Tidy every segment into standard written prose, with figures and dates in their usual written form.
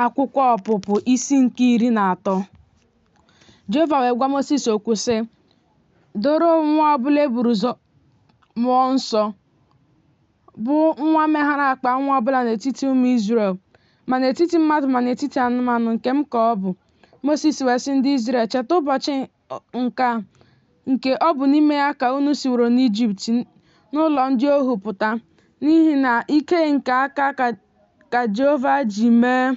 Akwụkwọ Ọpụpụ isi nke 13. Jehova wee gwa Mosis okwu sị, Doro nwa ọ bụla e buru ụzọ mụọ nsọ, bụ nwa meghere akpa nwa ọ bụla n'etiti ụmụ Izrel, ma n'etiti mmadụ ma n'etiti anụmanụ, nke m ka ọ bụ. Mosis wee sị ndị Izrel, Cheta ụbọchị nke a, nke ọ bụ n'ime ya ka unu siworo n'Ijipt, n'ụlọ ndị ohu pụta, n'ihi na ike nke aka ka Jehova ji mee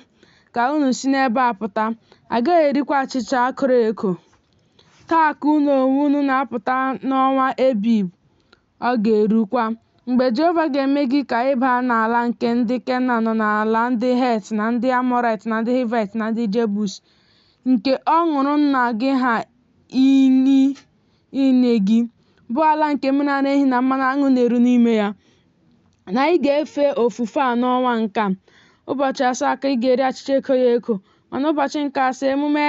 ka unu si n'ebe a pụta, a gaghị erikwa achịcha koro eko. Taa ka unu onwe unu na-apụta n'ọnwa Ebib, ọ ga-erukwa, mgbe Jehova ga-eme gị ka ị baa n'ala nke ndị Kenan na n'ala ndị Het na ndị Amọraịt na ndị Hivaịt na ndị Jebus, nke ọ ṅụụrụ nna gị ha iyi inye gị, bụ ala nke mmiri ara ehi na mmanụ aṅụ na-eru n'ime ya, na ị ga-efe ofufe a n'ọnwa nke a. Ụbọchị 7 ka ị ga-eri achịcha ekoghị eko, ma n'ụbọchị nke asaa emume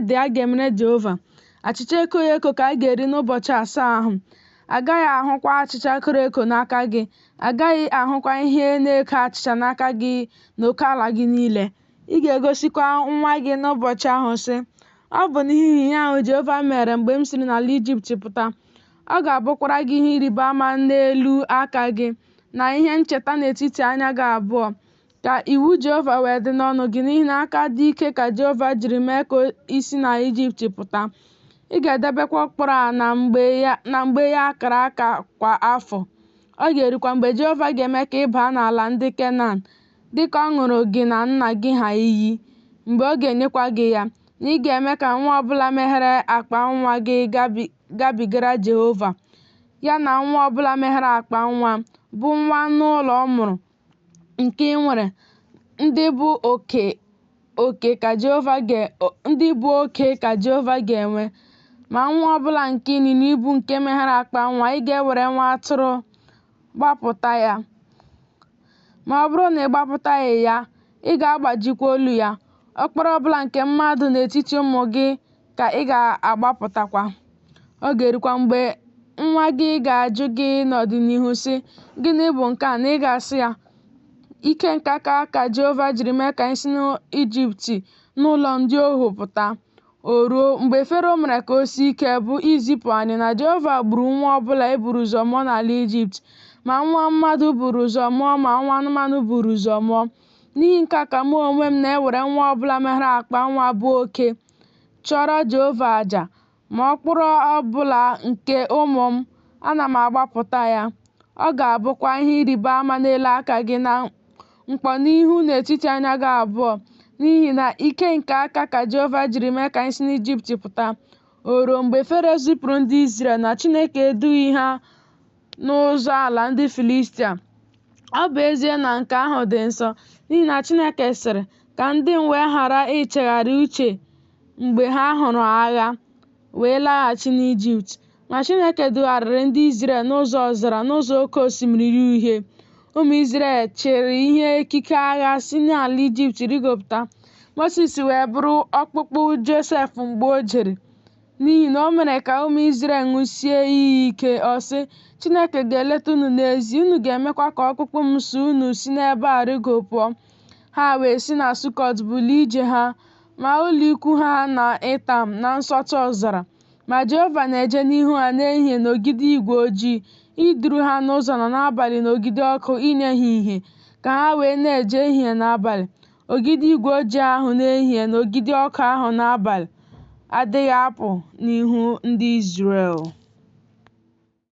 dị a ga-emere Jehova. Achịcha ekoghị eko ka a ga-eri n'ụbọchị 7 ahụ. A gaghị ahụkwa achịcha koro eko n'aka gị, a gaghị ahụkwa ihe na-eko achịcha n'aka gị n'oke ala gị niile. Ị ga-egosikwa nwa gị n'ụbọchị ahụ, sị, Ọ bụ n'ihi ihe ahụ Jehova mere mgbe m siri n'ala Ijipt pụta. Ọ ga-abụkwara gị ihe ịrịba ama n'elu aka gị, na ihe ncheta n'etiti anya gị abụọ, ka iwu Jehova wee dị n'ọnụ gị, n'ihi na aka dị ike ka Jehova jiri mee ka i si n'Ijipt pụta. Ị ga-edebekwa ụkpụrụ a na mgbe ya a kara aka kwa afọ. Ọ ga-erukwa mgbe Jehova ga-eme ka ị baa n'ala ndị Kenan, dị ka ọ ṅụụrụ gị na nna gị ha iyi, mgbe ọ ga-enyekwa gị ya, na ị ga-eme ka nwa ọ bụla meghere akpa nwa gị gabigara Jehova, ya na nwa ọ bụla meghere akpa nwa, bụ nwa anụ ụlọ mụrụ, nke i nwere, ndị bụ oke ka Jehova ga-enwe. Ma nwa ọ bụla nke ịnyịnya ibu nke meghere akpa nwa, ị ga-ewere nwa atụrụ gbapụta ya. Ma ọ bụrụ na ị gbapụtaghị ya, ị ga-agbajikwa olu ya. Ọkpara ọ bụla nke mmadụ n'etiti ụmụ gị ka ị ga-agbapụtakwa. Ọ ga-erukwa mgbe nwa gị ga-ajụ gị n'ọdịnihu, sị, Gịnị bụ nke a? Na ị ga-asị ya, Ike nke aka ka Jehova jiri mee ka anyị si n'Ijipt n'ụlọ ndị ohu pụta. O ruo, mgbe Fero mere ka o sie ike, bụ izipụ anyị, na Jehova gburu nwa ọ bụla e buru ụzọ mụọ n'ala Ijipt, ma nwa mmadụ buru ụzọ mụọ ma nwa anụmanụ buru ụzọ mụọ. N'ihi nke a ka mụ onwe m na-ewere nwa ọ bụla meghere akpa nwa bụ oke, chụọrọ Jehova aja, ma ọkpara ọ bụla nke ụmụ m, ana m agbapụta ya. Ọ ga-abụkwa ihe ịrịba ama n'elu aka gị na mkpọnihu n'etiti anya gị abụọ, n'ihi na ike nke aka ka Jehova jiri mee ka anyị si n'Ijipt pụta. O ruo, mgbe Fero zipụrụ ndị Izrel, na Chineke edughị ha n'ụzọ ala ndị Filistia. Ọ bụ ezie na nke ahụ dị nso, n'ihi na Chineke sịrị, Ka ndị m wee ghara ichegharị uche mgbe ha hụrụ agha, wee laghachi n'Ijipt. Ma Chineke dugharịrị ndị Izrel n'ụzọ ọzara, n'ụzọ Oke Osimiri Uhie. Ụmụ Izrel chịrị ihe ekike agha si n'ala Ijipt rigopụta. Mosis wee bụrụ ọkpụkpụ Josef mgbe o jere, n'ihi na o mere ka ụmụ Izrel ṅụsie iyi ike, ọ sị, Chineke ga-eleta unu n'ezie, unu ga-emekwa ka ọkpụkpụ m so unu si n'ebe a rịgo pụọ. Ha wee si na Sukọt bulie ije ha, maa ụlọikwu ha na Itam, na nsọtụ ọzara. Ma Jehova na-eje n'ihu ha n'ehihie n'ogidi igwe ojii, iduru ha n'ụzọ na n'abalị n'ogidi ọkụ inye ha ìhè, ka ha wee na-eje ehihie na abalị. Ogidi igwe ojii ahụ n'ehihie na ogidi ọkụ ahụ n'abalị adịghị apụ n'ihu ndị Izrel.